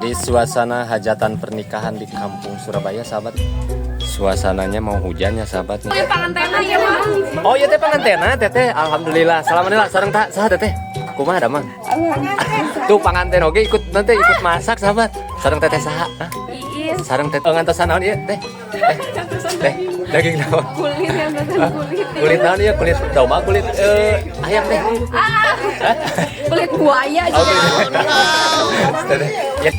Di suasana hajatan pernikahan di kampung Surabaya, sahabat. Suasananya mau hujan ya, sahabat nih. Oh iya teh, pangantena teteh. Alhamdulillah. Salam sareng tak saha teteh? Kumaha damang? Tuh panganten oge ikut, nanti ikut masak, sahabat. Sareng teteh saha? Hah? Iis. Sareng teteh ngantosan naon ieu teh? Teh. Teh, daging naon? Kulit yang ngantosan kulit. Kulit naon ieu? Kulit domba, kulit ayam teh? Ah, kulit buaya Oh, juga. kulit. Teteh. Ya.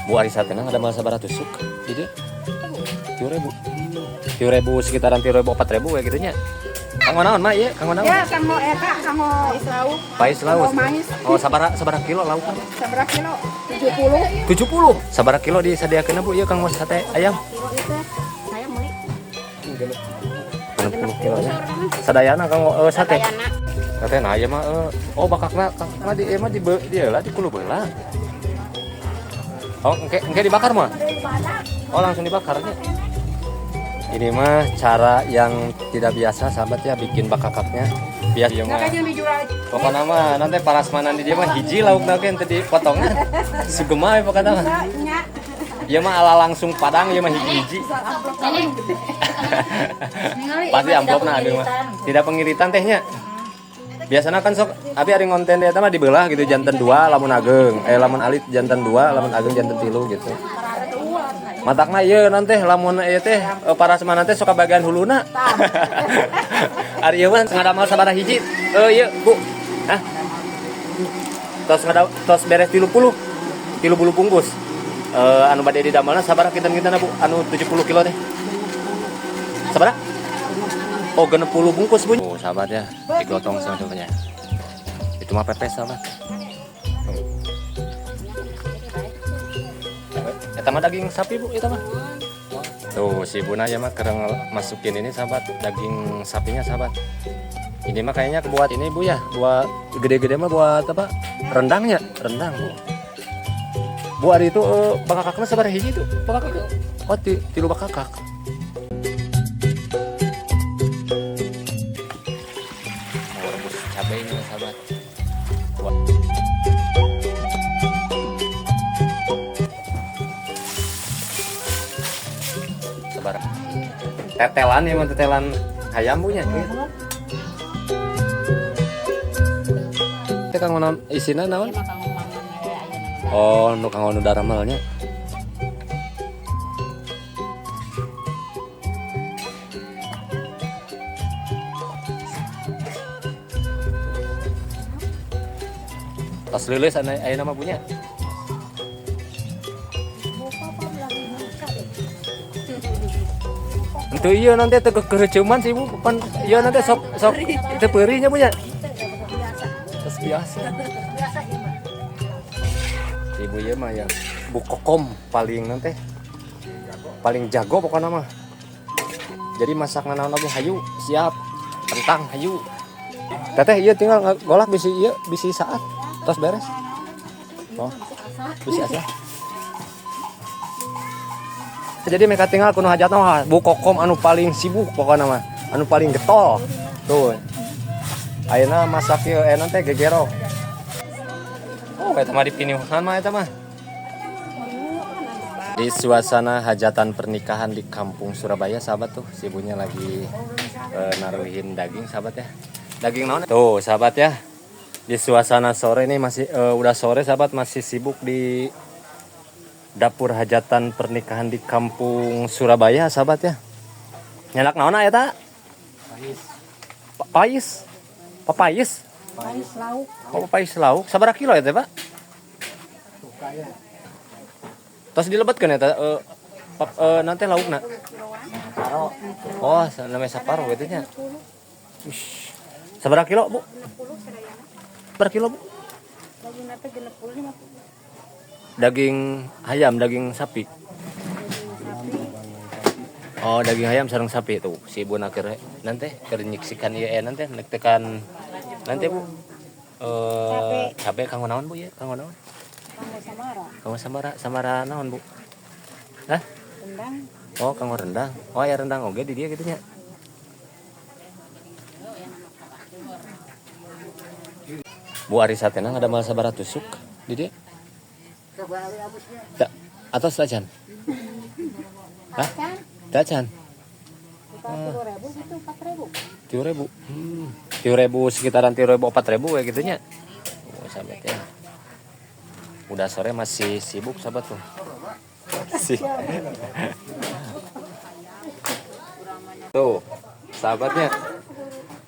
Bu, ari satena ada masa sabaraha tusuk? Jadi 3.000. 3.000, sekitaran 3.000, 4.000 ya gitu nya. Kanggo naon mah ieu? Kanggo naon? Ya, kanggo eta, kanggo lauk. Pais lauk. Kanggo mais. Oh, sabaraha sabaraha kilo lauk kan? Sabaraha kilo? 70. 70. Sabaraha kilo disadiakeun, Bu, ieu kanggo sate ayam? Saya beli 60 kilo nya. Sadayana kanggo sate. Sate nah ieu mah oh bakakna kakna di ieu mah di di lah di kulub heula. Oh, engke engke dibakar mah? Oh, langsung dibakarnya. Ini mah cara yang tidak biasa, sahabat ya, bikin bakakaknya. Biasa ieu mah. Pokoknya mah nanti parasmanan di dia mah hiji lauk oge teu dipotongan. Sugema we pokoknya mah. Ieu mah ala langsung Padang ieu mah hiji-hiji. Pasti amplopna aduh mah. Tidak pengiritan tehnya. Biasanya kan sok abi ari ngonten dia mah dibelah gitu janten dua lamun ageng, eh lamun alit janten dua, lamun ageng janten tilu gitu. Matakna ieu nanti lamun ieu teh parasmanan teh sok bagian huluna. Ari ieu mah ngadamel sabaraha hiji? Ieu, Bu. Hah? Tos ngadam tos beres 30. 30 bungkus. Anu bade didamelna sabaraha kinten-kinten, Bu? Anu 70 kilo teh. Sabaraha? Oh, 60 bungkus, Bu. Oh, sahabat ya, digotong sama contohnya. Itu mah pepes, sahabat. Tuh. Eta mah daging sapi, Bu, eta mah. Tuh, si Buna ya mah kereng masukin ini, sahabat, daging sapinya, sahabat. Ini mah kayaknya buat ini, Bu ya, buat gede-gede mah buat apa? Rendangnya, rendang, Bu. Bu, ari itu bakakakna sabaraha hiji itu? Bakakak. Oh, tilu bakakak. Mau rebus cabainya, sahabat. Buat sabar. Tetelan ya, tetelan ayam punya. Teh kanggo naon isina naon? Oh, nu kanggo nu daramelnya. Tos leuleus aya nama punya. Itu iya nanti teu kekereuceuman sih, Bu. Pan iya nanti sok sok teu peurih nya punya. Tos biasa. Ibu ieu mah ya Bu Kokom paling nanti paling jago pokoknya mah. Jadi masak naon oge hayu siap. Kentang hayu. Teteh ieu tinggal ngagolak bisi ieu bisi saat tos beres. Oh. Bisi asa. Jadi mereka tinggal kuno hajatna mah Bu Kokom anu paling sibuk pokoknya mah, anu paling getol. Tuh. Ayeuna masak ieu nanti gegero. Oh, eta mah dipiniuhan mah eta mah. Di suasana hajatan pernikahan di kampung Surabaya, sahabat, tuh si ibunya lagi naruhin daging, sahabat ya. Daging naon? Tuh, sahabat ya. Di suasana sore ini masih udah sore, sahabat, masih sibuk di dapur hajatan pernikahan di kampung Surabaya, sahabat ya. Nyandak naon eta? Pais. Pais. Papais. Pais lauk. Oh, pais lauk. Sabaraha kilo ya teh, Pak? Suka ya. Tos dilebetkeun eta nanti laukna. Karo. Oh, namanya saparo gitu nya. Ush. Sabaraha kilo, Bu? Sabaraha kilo, Bu? Daging ayam, daging sapi. Oh, daging ayam sareng sapi tuh. Si ibu nakir nanti keur nyiksikan ieu nanti nektekan nanti, Bu. Cabe kanggo naon, Bu, ya? Kanggo naon? Kanggo samara. Kanggo samara, samara naon, Bu? Hah? Rendang. Oh, kanggo rendang. Oh, aya rendang oge di dieu kitu nya. Bu, ari satena ngadamel sabaraha tusuk di dieu? Tak, atos acan? Hah? Tacan? 3.000 gitu, 4.000. 3.000. 3.000, sekitaran 3.000 4.000 we gitu nya. Oh, sahabat ya. Udah sore masih sibuk sahabat tuh. Sih. Tuh, sahabatnya.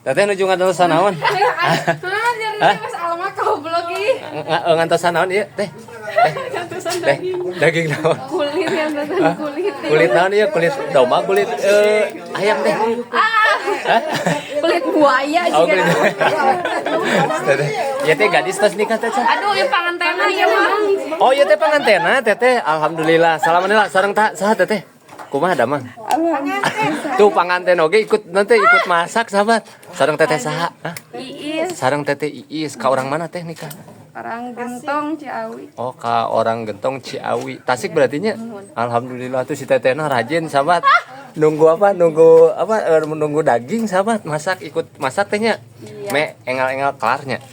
Teteh nuju ngantosan naon? Hah, jadi Mas Alma goblok ih. Ngantosan naon ieu, Teh? Ngantosan Teh, daging. Daging naon? Kulit yang ngantosan kulit. Kulit naon ieu? Kulit domba, kulit ayam teh? Hah? Kulit buaya Oh, juga. kulit. Teteh, ya teh gadis tos nikah teh, Chan? Aduh, ieu pangantena ieu mah. Oh, iya teh pangantena teteh. Alhamdulillah. Salamanillah sareng ta saha teteh? Kumaha damang? Tuh panganten oge ikut nanti ikut masak sahabat. Sareng teteh saha? Hah? Iis, Sareng teteh Iis. Ka orang mana teh nikah? orang Gentong Ciawi. Oh, ka orang Gentong Ciawi. Tasik berarti nya. Alhamdulillah tuh si tetehna rajin sahabat. Nunggu apa? Nunggu apa? Nunggu daging sahabat, masak ikut masak teh nya. Iya. Me engal-engal kelarnya.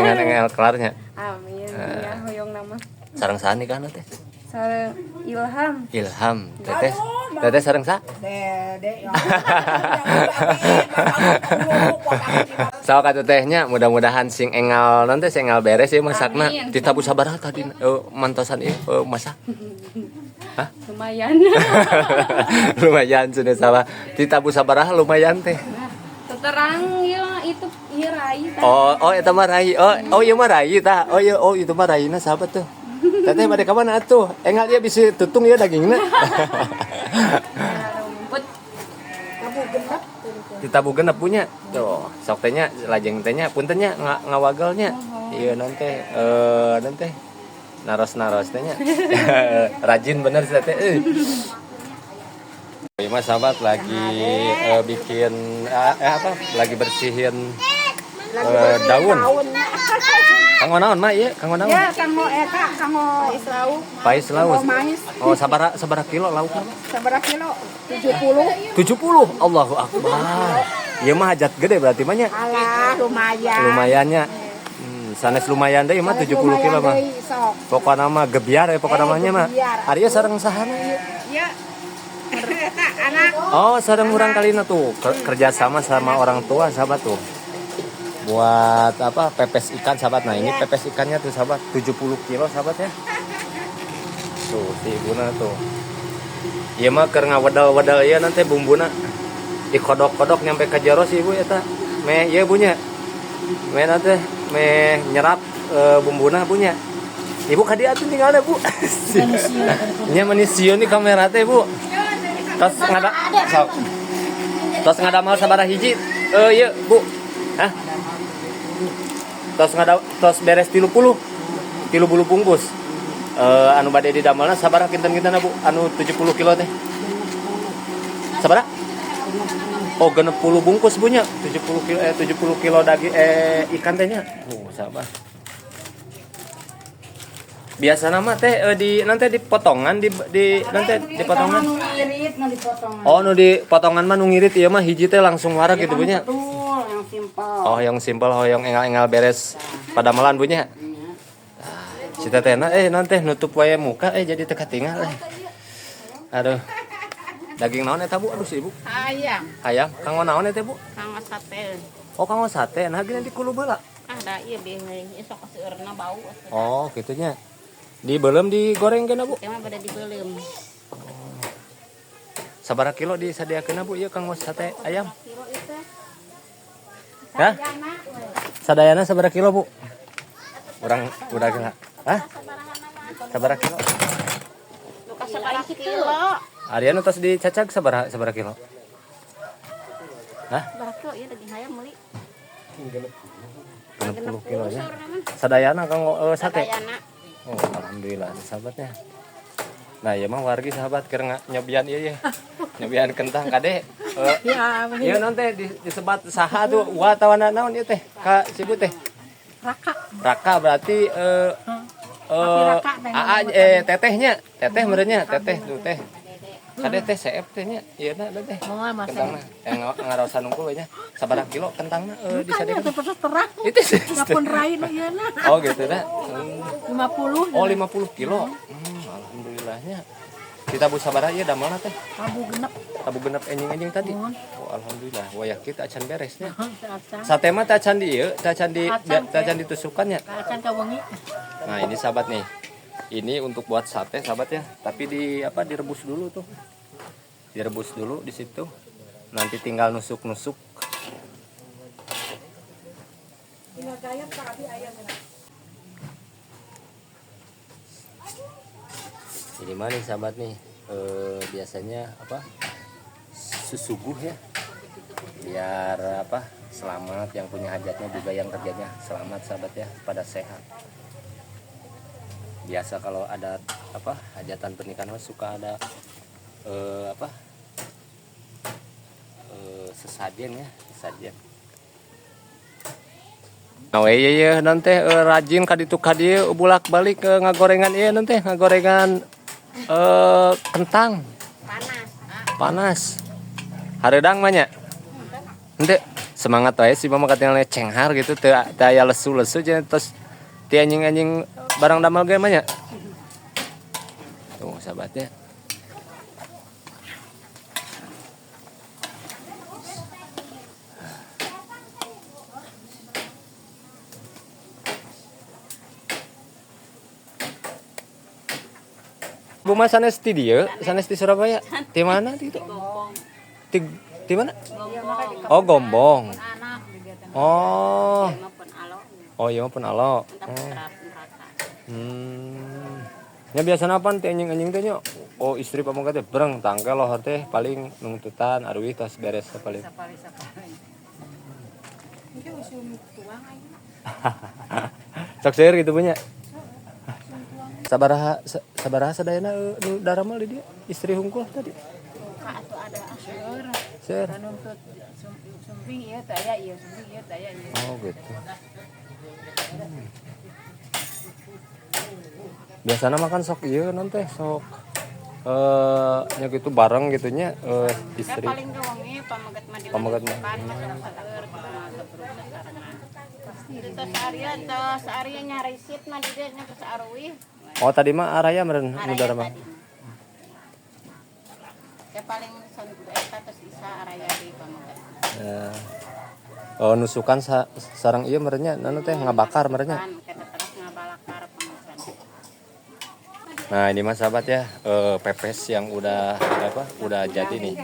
Engal-engal kelarnya. Amin. Ya hoyong nama. Sareng saha nikahna teh? Sareng Ilham. Ilham, teteh. Teteh sareng sa? Dede. Sok atuh tehnya mudah-mudahan sing engal nanti sing engal beres ya masakna. Amin. Ditabu sabaraha tadi mantosan ieu masak? Hah? Lumayan. Lumayan sudah salah. Ditabu sabaraha lumayan teh. Terang ieu itu ieu rai tah. Oh, oh eta mah rai. Oh, oh ieu mah rai tah. Oh iya, oh itu mah raina sahabat tuh. Teteh bade ka mana atuh? Engal ieu bisi tutung ieu dagingna. Rumput. Ditabu genep punya. Tuh, sok teh nya lajeng teh nya punten nya ngawagelnya. Iya nanti nanti naros-naros teh nya. Rajin bener sih teteh. Ieu mah sahabat lagi bikin apa? Lagi bersihin daun. Kanggo naon mah ieu? Kanggo naon? Ya, kanggo eta, kanggo pais lauk. Pais lauk. Kanggo mais. Oh, sabaraha sabaraha kilo laukna? Sabaraha kilo? 70. 70. Allahu akbar. Ieu mah hajat gede berarti mah nya. Alah, lumayan. Lumayannya. Sanes lumayan deui mah 70 kilo mah. Lumayan deui, sok. Pokokna mah gebiar ya pokokna mah nya mah. Gebiar. Ari ieu sareng sahana ieu? Ya. Eta anak. Oh, sareng urang kalina tuh kerja sama sama orang tua sahabat tuh. Buat apa? Pepes ikan sahabat. Nah, ini pepes ikannya tuh sahabat 70 kilo sahabat ya. Tuh si ibuna tuh. Ieu mah keur ngawedel-wedel ieu nanti bumbuna. Dikodok-kodok nyampe ke jero si ibu eta. Meh ieu bunya. Meh nanti meh nyerap bumbuna punya. Ibu ka dieu atuh tinggalna, Bu. Nya meni sieun di kamera teh, Bu. Tos ngada sok. Tos ngadamal sabaraha hiji? Ieu, Bu. Hah? Tos ngada tos beres 30. 30 bungkus. Anu bade didamelna sabaraha kinten-kintenna, Bu? Anu 70 kilo teh. Sabaraha? Oh, 60 bungkus Bu nya. 70 kilo 70 kilo daging ikan teh nya. Sabar. Biasa nama teh di nanti dipotongan di nanti dipotongan. Nu ngirit, nu dipotongan. Oh, nu dipotongan mah nu ngirit ieu mah hiji teh langsung wareg gitu Bu nya. Betul, yang simpel. Oh, yang simpel hoyong engal-engal beres padamelan Bu nya. Si tetehna nanti nutup wae muka jadi teu katingal. Aduh. Daging naon eta Bu? Aduh si Ibu. Ayam, Ayam, kanggo naon eta Bu? kanggo sate. Oh, kanggo sate. Nah, gini dikulub heula. Ah, da ieu beuh sok seueurna bau. Oh, kitunya. Dibeuleum digoreng kena Bu? Teh mah bade dibeuleum. Sabaraha kilo disadiakeun Bu ieu kanggo sate ayam? Hah? Sadayana sabaraha kilo Bu? Urang udah kena. Hah? Sabaraha kilo? Luka sabaraha kilo? Ariana tos dicacag sabaraha sabaraha kilo? Hah? Sabaraha kilo ieu daging hayam meuli? 60 kilo ya. Sadayana kanggo sate. Sadayana. Oh, alhamdulillah sahabatnya. Nah, ya mah wargi sahabat keur nyobian ieu ya. Nyobian kentang kade. Ya, Ieu naon teh disebat saha tuh wa tawana naon ieu teh? Ka Sibu teh. Raka. Raka berarti Raka teh. Aa tetehnya, teteh merenya, teteh tuh teh. Kade teh seep teh nya, ieu na teh. Kentangna yang ngaraosan unggul we nya. Sabaraha kilo kentangna disadekeun? Terang. Itu sih. Ngapun rai nu ieu na. Oh gitu dah. 50. Oh 50 kilo. Alhamdulillahnya. Kita bu sabaraha ieu damelna teh? Tabu genep. Tabu genep enjing-enjing tadi. Oh alhamdulillah. Wayah kita acan beresnya. Sate mah teh acan di ieu, teh acan di teh acan ditusukan nya. Acan ka wengi. Nah, ini sahabat nih. Ini untuk buat sate sahabat ya, tapi di apa direbus dulu tuh. Direbus dulu di situ. Nanti tinggal nusuk-nusuk. Ini mah nih sahabat nih, biasanya apa? Susuguh ya. Biar apa? Selamat yang punya hajatnya juga yang kerjanya selamat sahabat ya, pada sehat. Biasa kalau ada apa hajatan pernikahan mah suka ada sesajen ya, sesajen. Nah, iya iya nanti rajin kaditu kadieu bolak-balik ke ngagorengan iya nanti ngagorengan kentang. Panas. Panas. Hareudang mah nya. Henteu semangat wae sih mama katingalna cenghar gitu teu aya lesu-lesu jeung terus ti anjing-anjing barang damel ge mah nya. Tuh sahabatnya. Bu mah sanes ti dieu, sanes ti Surabaya. Ti mana ti itu? Ti mana? Oh, Gombong. Oh. Oh, iya mah pun alo. Ya biasana apaan teh anjing-anjing teh nya? Oh, istri pamoga teh breng tangga lohor teh paling nungtutan aruih tos beres teh paling. Sok seueur gitu punya. Sabaraha sabaraha sadayana nu daramel di dieu istri hungkul tadi. Seueur. Nuntut sumping ieu teh aya ieu, sumping ieu teh aya ieu. Oh gitu. Biasana makan sok ieu non teh sok nya gitu bareng gitu nya istri. Paling ge wengi pameget mah di Pameget mah. Tos area nyarisit mah di dieu nya tos aruih. Oh tadi mah araya meureun nu darama. Ya paling eta tos isa araya di pameget. Oh nusukan sarang ieu meureun nya nanu teh ngabakar meureun nya. Nah ini mas sahabat ya, pepes yang udah apa? Udah jadi nih.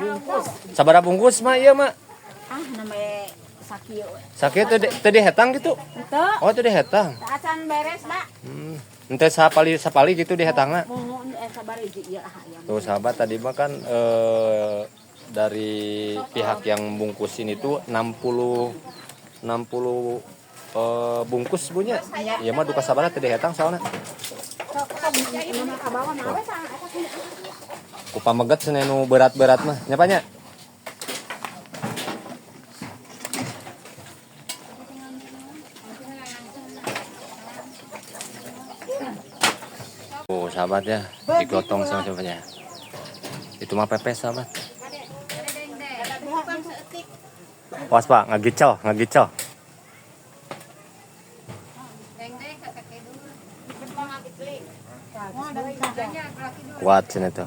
Sabaraha bungkus mah ieu mah? Ah namanya sakieu. Sakieu teh dihetang gitu? Henteu. Oh teh dihetang. Acan beres, Pak. Henteu sapali gitu dihetangna. Mohon sabar hiji ieu ah ayam. Tuh sahabat tadi mah kan dari pihak yang bungkusin itu 60 bungkus punya. Iya mah duka sabaraha teh dihetang soalna. Ku pameget cenah nu berat-berat mah. Nya nya? Oh, sahabat ya, digotong sama siapanya. Itu mah pepes sahabat. Was Pak, ngagicel, ngagicel. Kuat sini tuh.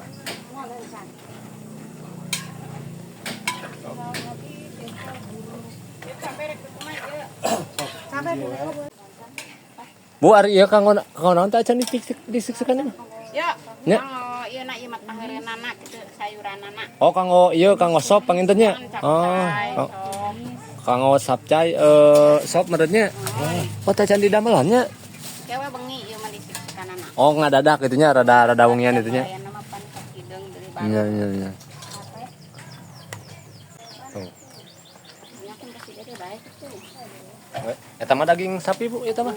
Bu, ari ieu kanggo kanggo naon teh acan disiksikan mah? Ya, Nya. kanggo ieu na ieu mah pangeureunana kitu sayuranana. Oh, kanggo ieu kanggo sop panginten nya. Oh, kanggo sapcai sop meureun nya. Oh, teh acan didamelan nya. Kewe bengi ieu mah disiksikanana. Oh, ngadadak gitu nya, rada wengian itu nya. Aya nama pan sok hideung deui baru. Iya, iya, iya. Tuh. Nya kan pasti jadi baik tuh. Eta mah daging sapi, Bu, eta mah.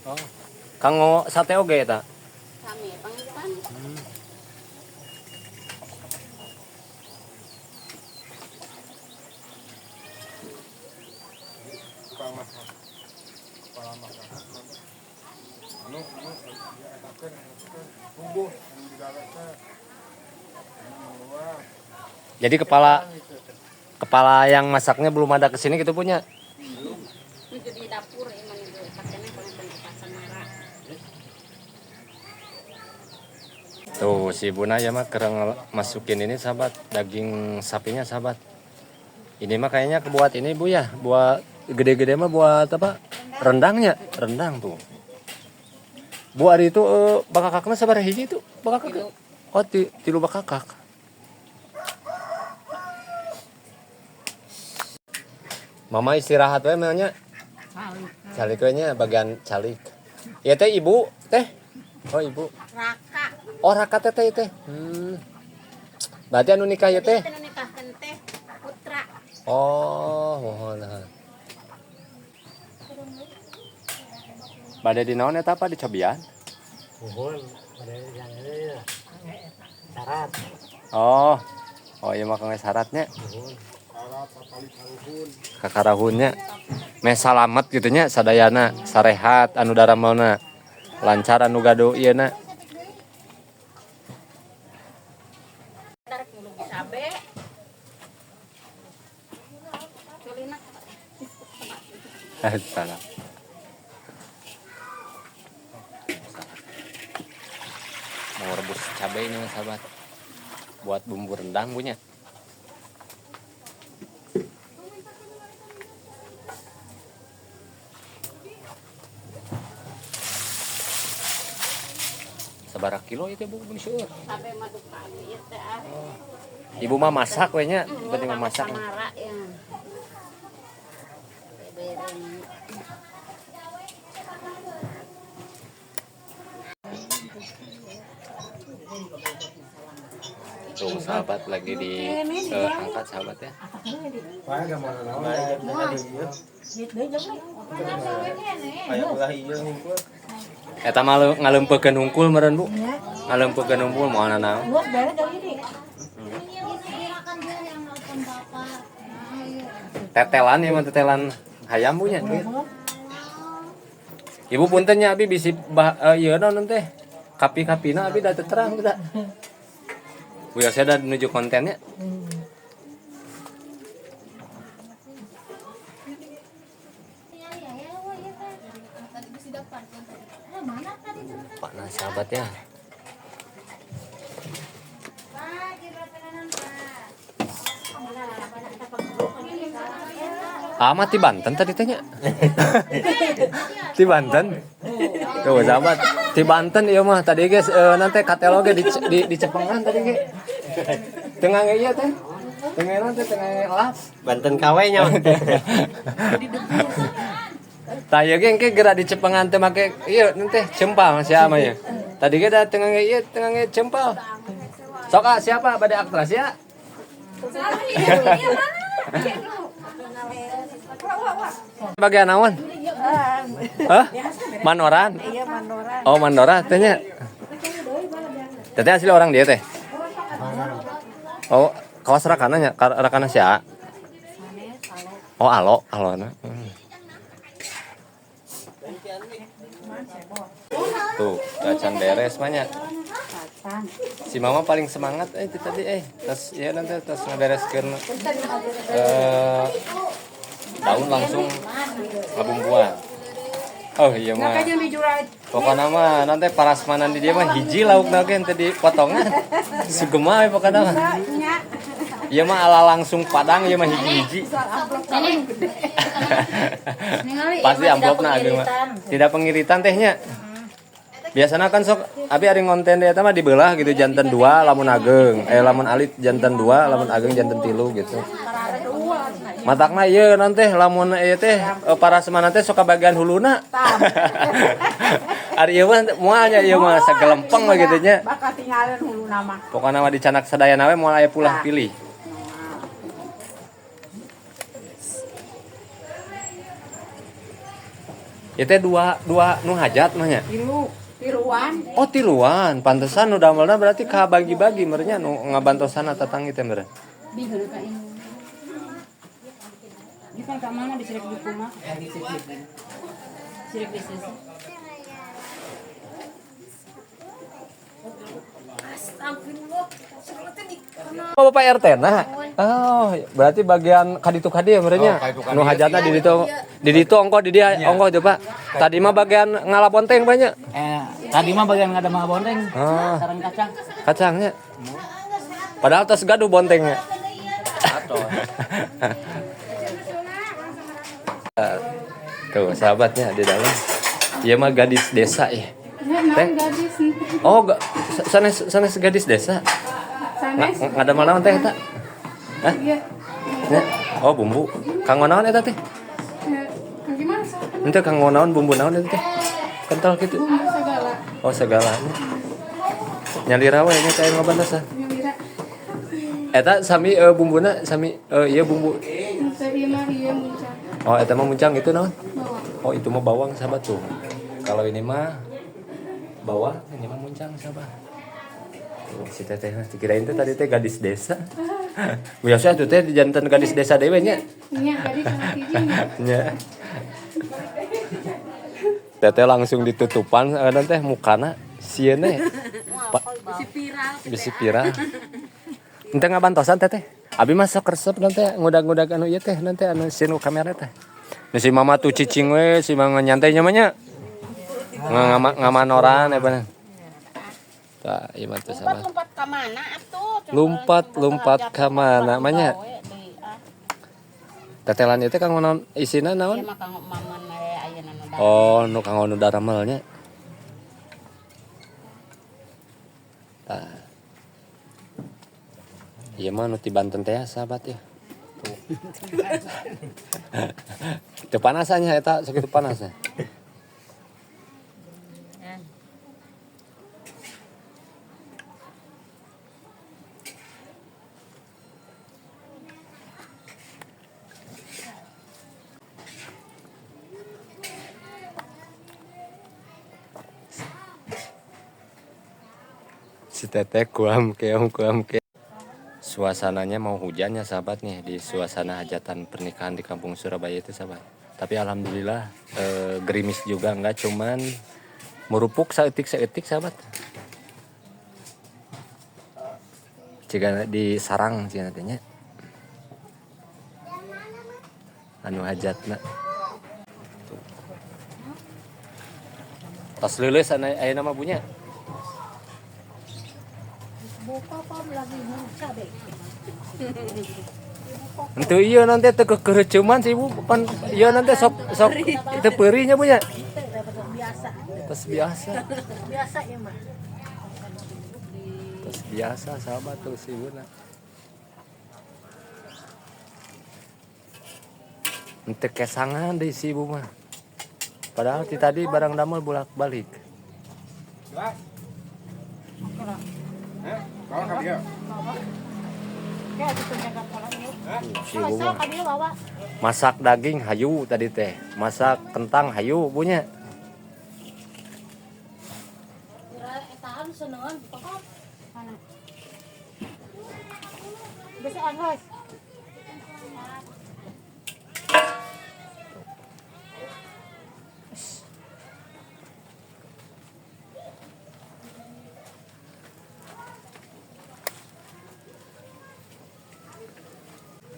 Oh. Kanggo sate oge eta. Sami panginten. Jadi kepala kepala yang masaknya belum ada kesini gitu punya. Nuju di dapur ieu mah nuju pakena panganten ke Samara. Tuh si Buna ya mah kerang masukin ini sahabat, daging sapinya sahabat. Ini mah kayaknya buat ini Bu ya, buat gede-gede mah buat apa? Rendangnya, rendang tuh. Bu ari itu bakakakna sabaraha hiji itu? Bakakak. Oh, tilu bakakak. Mama istirahat we nya. Calik we nya bagian calik. Ieu teh ibu teh. Oh, ibu. Raka. Oh, raka teh teh teh. Berarti anu nikah ieu teh? Teh nu nikahkeun teh putra. Oh, mohon. Bade di naon eta apa dicobian? Mohon pada yang ini ya. Syarat. Oh. Oh, iya mah kangge syaratnya. Mohon. Kakarahunnya. Meh salamet gitu nya sadayana, sarehat anu daramelna. Lancar anu gaduh ieu na. Tarik mulu cabe. Culina. Salah. Mau rebus cabai ini mas sahabat, buat bumbu rendang punya. Sabaraha kilo itu bu bun seueur? Cabe mah duka ieu teh ah. Ibu mah masak we nya, penting mah masak. Samara ya. Bebereng. Tuh sahabat lagi di angkat sahabat ya. Eta mah ngaleumpeukeun hungkul meureun Bu. Ngaleumpeukeun hungkul moal nanaon. Tetelan ya mah tetelan hayam bu nya. Ibu punten nya abi bisi ieu naon teh. Kapi-kapina abi da teu terang da. Bu Yose da nuju kontennya. Panas sahabat ya. Amat di Banten tadi tanya. Di Banten. Tuh sahabat, di Banten ieu mah tadi guys nanti katelo ge di Cepengan tadi ge. Tengah ge ieu teh. Tengah nanti tengah lap. Banten KW nya. Tah ieu ge engke geura di Cepengan teh make ieu nanti cempal sia mah ieu. Tadi ge da tengah ge ieu tengah ge cempal. Sok ah siapa bade aktras ya? Bagian naon? Hah? Manoran? Iya, Mandora. Oh, Mandora teh nya. Teteh asli orang dia teh. Oh, kawas rakana nya, rakana sia. Oh, alo, alona. Tuh, acan beres mah nya. Si mama paling semangat itu tadi tas ya nanti tas ngabereskeun daun langsung ngabumbuan. Oh iya mah. Pokokna mah nanti parasmanan di dia mah hiji laukna ge henteu dipotongan. Sugema we pokokna mah. Ieu mah ala langsung Padang ieu mah hiji-hiji. Pasti amplopna ageng mah. Tidak pengiritan tehnya. Biasana kan sok abi ari ngonten eta mah dibelah gitu janten dua lamun ageng, lamun alit janten dua, lamun ageng janten tilu gitu. Matakna ieu nanti lamun ieu teh parasmanan teh sok kabagian huluna. Ari ieu mah moal nya ieu mah sagelempeng we gitu nya. Bakal tinggalin huluna mah. Pokona mah dicanak sadayana we moal aya pulah pilih. Ieu teh dua nu hajat mah nya. Tilu. Tiluan. Oh tiluan, pantesan nu damelna berarti ka bagi-bagi merenya nu ngabantosana tatang teh meureun. Bingung ka ini. Ini kan ka mana disirik di kumah? Sirik bisnis. Oh, Bapak RT nah. Oh, berarti bagian kaditu kadi ya merenya. Nu hajatna di ditu. Di ditu ongko di dia ongko itu, Pak. Tadi mah bagian ngala bonteng banyak. Tadi mah bagian ngadamel bonteng. Ah. Sareng kacang. Kacangnya. Padahal tos gaduh bontengnya. Tuh, sahabatnya di dalam. Iya mah gadis desa ya. Teh. Gadis. Oh, sanes sanes gadis desa. Sanes. Ngadamel naon teh eta? Hah? Iya. Ya. Oh, bumbu. Kanggo naon eta teh? Gimana sih? Henteu kanggo naon bumbu naon eta teh? Kental gitu. Bumbu segala. Oh, segalanya. Nyalira we nya teh ngabantosan. Nyalira. Eta sami bumbuna sami ieu bumbu. Henteu ieu mah ieu muncang. Oh, eta mah muncang itu naon? Bawang. Oh, itu mah bawang sahabat tuh. Kalau ini mah bawang, ini mah muncang sahabat. Tuh, si teteh mah dikirain teh tadi teh gadis desa. Biasa tuh teh jantan gadis desa dewe nya. Nya gadis sama hiji nya. Nya. Teteh langsung ditutupan teh mukana sieun teh. Bisi viral. Bisi viral. Ente ngabantosan teteh. Abi mah sok resep nanti ngudag-ngudag anu ieu teh nanti anu sieun ku kamera teh. Nu si mama tuh cicing we, si mama nyantai nya mah nya. Ngamanoran ya bener. Tah, ieu mah tuh sahabat. Lompat ka mana atuh? Lompat-lompat ka mana mah nya? Tetelan ieu teh kanggo naon isina naon? Ieu mah kanggo maman we ayeuna nu daramel. Oh, nu kanggo nu daramel nya. Tah. Ieu mah nu ti Banten teh sahabat ya. Tuh. Teu panasannya eta sakitu panasnya. Si teteh kuam keom kuam ke. Suasananya mau hujannya sahabat nih di suasana hajatan pernikahan di kampung Surabaya itu sahabat. Tapi alhamdulillah gerimis juga enggak, cuman merupuk saeutik-saeutik sahabat. Jika di sarang sih nantinya. Anu hajatna. Tuh. Tos leuleus aya nama punya. Entu iya nanti teu kekereuceuman si ibu pan iya nanti sok sok teu peurih nya punya. Biasa. Tos biasa. Biasa ya mah. Tos biasa sahabat tuh si ibu na. Henteu kesangan deui si ibu mah. Padahal ti tadi barang damel bolak-balik. Si ibu mah masak daging hayu tadi teh, masak kentang hayu punya.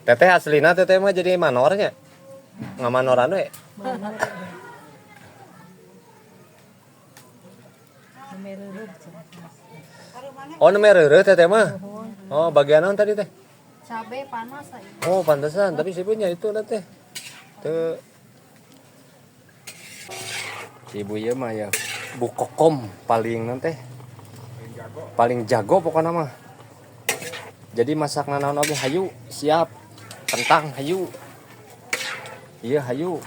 Teteh aslina teteh mah jadi manornya. Ngamanoran we. Oh, nu mereureuh teteh mah. Oh, bagian naon tadi teh? Cabe panas aya. Oh, pantesan, tapi si punya itu lah teh. Teu si ibu ieu mah ya Bu Kokom paling nanti paling jago pokoknya mah. Jadi masak nanaon oge hayu siap. Kentang hayu. Iya hayu.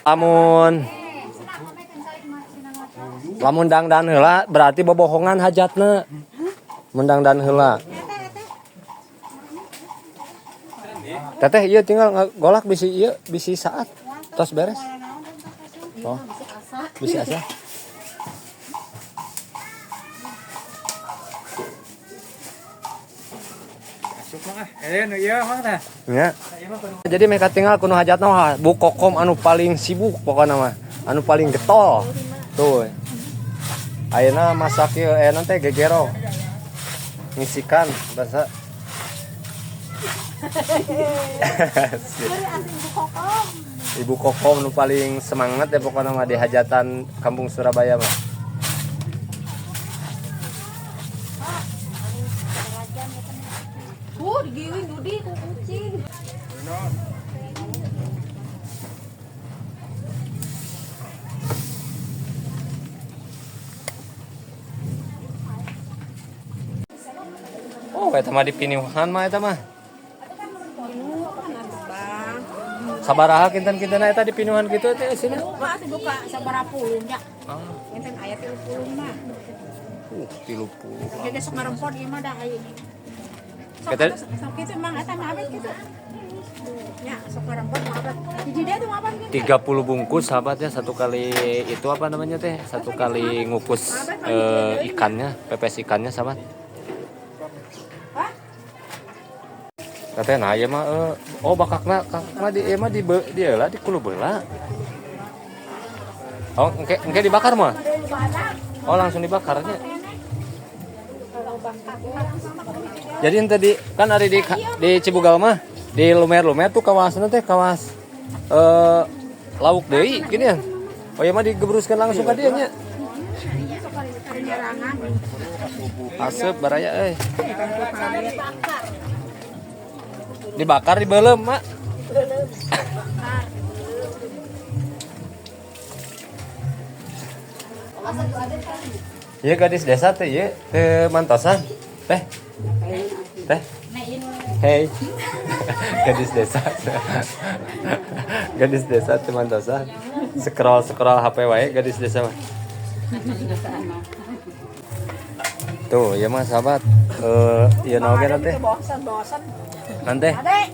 Lamun lamun dangdan heula berarti bobohongan hajatna. Mun dangdan heula. Teteh ieu tinggal ngagolak bisi ieu bisi saat tos beres. Oh. Bisi asa. Ieu mah tah. Ya. Jadi mereka tinggal kuno hajatna wah, Bu Kokom anu paling sibuk pokokna mah, anu paling getol. Tuh. Ayeuna masak ieu ayeuna teh gegero. Ngisikan bahasa. Ibu Kokom nu paling semangat ya pokokna mah di hajatan kampung Surabaya mah. Digiwing Dudi ku kucing. Oh, eta mah dipinihan mah eta mah. Sabaraha kinten-kinten eta dipinuhan kitu teh eusina? Buka atuh buka sabaraha puluh nya. Enten aya 30 mah. 30. Jadi sok ngarempon ieu mah dah ieu. Sok sok kitu mang eta mah abet kitu. Nya sok ngarempon mah abet. Hiji deui tuh abet kitu. 30 bungkus sahabatnya satu kali itu apa namanya teh? Satu kali ngukus ikannya, pepes ikannya sahabat. Katanya nah ieu mah oh bakakna kakna di ieu mah di di heula di kulub heula. Oh, engke dibakar mah? Oh, langsung dibakarnya. Jadi ente di kan ada di Cibugal mah di lumer-lumer tuh kawasan teh kawas lauk deui gini ya. Oh iya mah digebruskan langsung ka dieu nya. Aseup baraya euy. Dibakar dibeuleum, Mak. Ieu gadis desa teh ieu teu mantosan. Teh. Teh. Hey. Gadis desa. Gadis desa teu mantosan. Scroll-scroll HP wae gadis desa mah. Tuh, ieu mah sahabat. Ieu naon ge teh? Bosan-bosan. Nanti. Adek.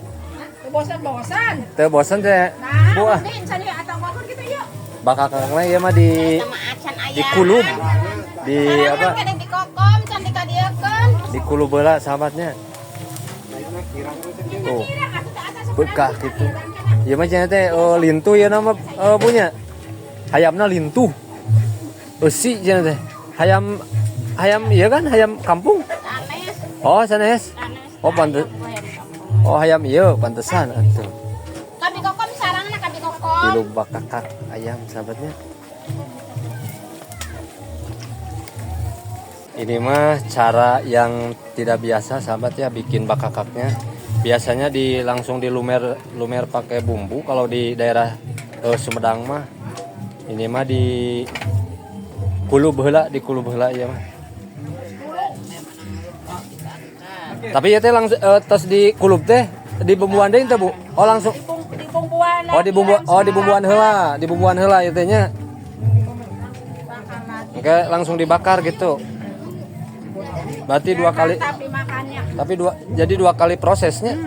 Bosan-bosan. Teu bosan teh. Bu ah. Bakal kakakna ieu mah di kulub. Di apa? Di kulub heula sahabatnya. Tuh. Bekah gitu. Ieu mah cenah teh lintuh ieu nama punya. Hayamna lintuh. Eusi cenah teh. Hayam hayam iya kan hayam kampung? Oh, sanes. Oh, pantes. Oh, hayam iya pantesan atuh. Kami kokom sarangna kami kokom. Tilu bakakak ayam sahabatnya. Ini mah cara yang tidak biasa sahabat ya bikin bakakaknya. Biasanya di langsung dilumer lumer pakai bumbu kalau di daerah Sumedang mah. Ini mah di kulub heula, di kulub heula ieu mah. Tapi ya teh langsung tos di kulub teh di bumbuan deui teh Bu. Oh langsung dibumbuan. Oh dibumbu, oh dibumbuan heula, dibumbuan heula ieu teh nya. Oke, langsung dibakar gitu. Berarti dua kali. Tapi jadi dua kali prosesnya.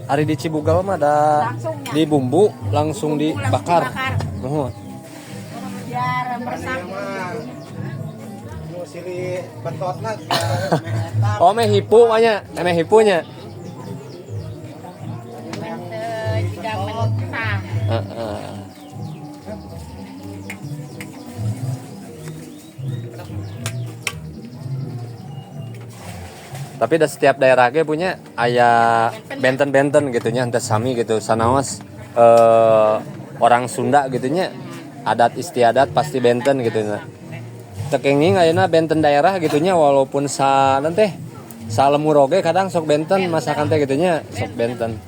Hari di Cibugal mah ada dibumbu langsung dibakar. Nuhun. Biar meresap. Oh meh hipu mah nya, meh hipunya. Tapi da setiap daerah ge punya aya benten-benten gitu nya, henteu sami gitu. Sanaos orang Sunda gitu nya, adat istiadat pasti benten gitu nya. Tekenging ayeuna benten daerah gitu nya, walaupun sa teh salemur oge kadang sok benten masakan teh gitu nya, sok benten.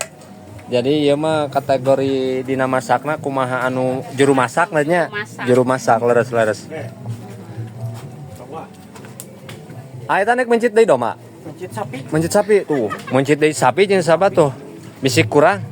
Jadi ieu mah kategori dina masakna kumaha anu juru masak nya, juru masak leres-leres. Ah eta nek mencit deui doma. Mencit sapi. Mencit sapi tuh, mencit deui sapi jeung sahabat tuh. Bisi kurang.